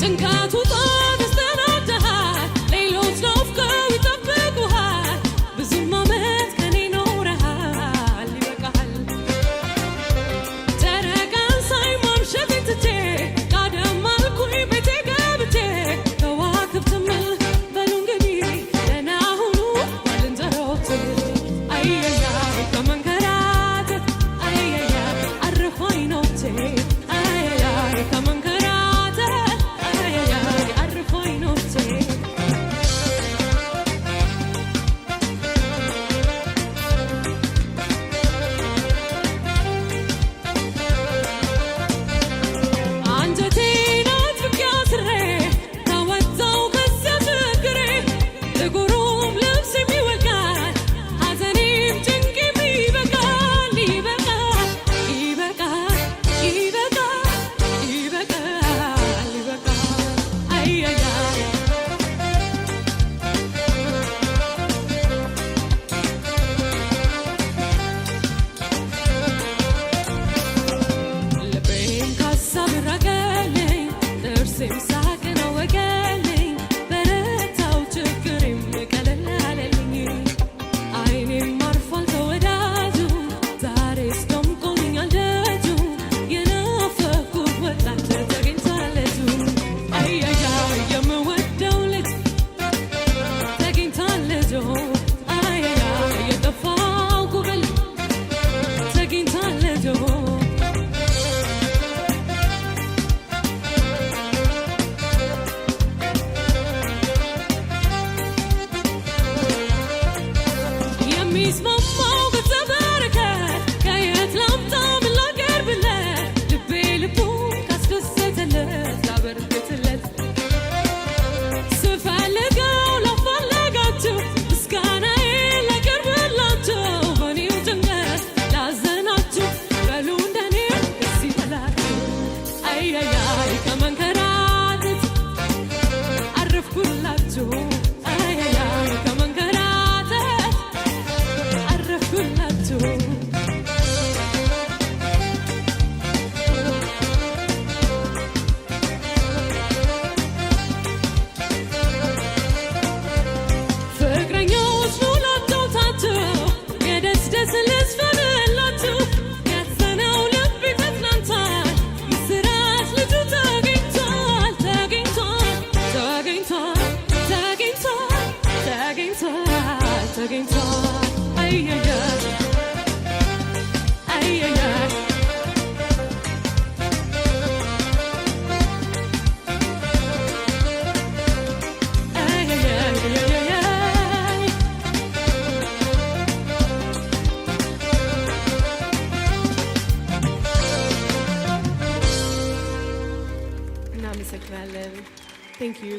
ከጭንቀቱ ተስተናግደሃል፣ ሌሎች ናፍቀው ይጠብቁሃል። ብዙም ዓመት ከኔ ኖረሃል፣ ይበቃሃል። ጨረቃን ሳይ ማምሸቴን ትቼ ጋደም አልኩኝ ቤቴ ገብቼ። ከዋክብትም በሉ እንግዲህ ደህና ሁኑ ባልንጀሮቼ። አየያ ከመንከራተት፣ አየያ አረፉ አይኖቼ፣ አየያ ከመንከራተት፣ አየያ አረፉ አይኖቼ። አንጀቴን አጥብቄ አስሬ ተወጣው ከዚያ ችግሬ። ጥቁሩም ልብሴም ይወልቃል፣ ሐዘኔም ጭንቄም ይበቃል፣ ይበቃል፣ ይበቃል፣ ይበቃል፣ ይበቃል፣ ይበቃል፣ አያያይ። ልቤም ካሳብ ራቀልኝ፣ ጥርሴም ሳቅን አወቀልኝ። በረታው፣ ችግሬም ቀለል አለልኝ። አይኔም አርፏል ከወዳጁ፣ ዛሬስ ደምቆልኛል ደጁ። የናፈኩት ወጣት ተገኝቷል ልጁ። አያያ የምወደው ልጅ ተገኝቷል ልጁ። አያያ የጠፋው ጉብል ተገኝቷል ልጁ። የሚስማማው ገጸ በረከት ከየት ላምጣ? ምን ላቅርብለት? ልቤ ልቡን ካስደሰተለት ላበርክትለት። ስፈልገው ላፋለጋችሁ፣ ምስጋናዬን ላቅርብላችሁ። በእኔው ጭንቀት ላዘናችሁ፣ በሉ እንደኔ ደስ ይበላችሁ። አያያይ ከመንከራተት አረፍኩላችሁ፣ አያያይ ከመንከራተት አረፍኩላችሁ። ፍቅረኞች ኑ ላጫውታችሁ፣ የደስ ደስ ልዝፈንላችሁ። ያዘነው ልቤ ተጽናንቷል፣ ምስራች ልጁ ተገኝቷል፣ ተገኝቷል፣ ተገኝቷል፣ ተገኝቷል፣ ተገኝቷል፣ ተገኝቷል፣ አየየ አየየ። አየየ። እናመሰግናለን። Thank you.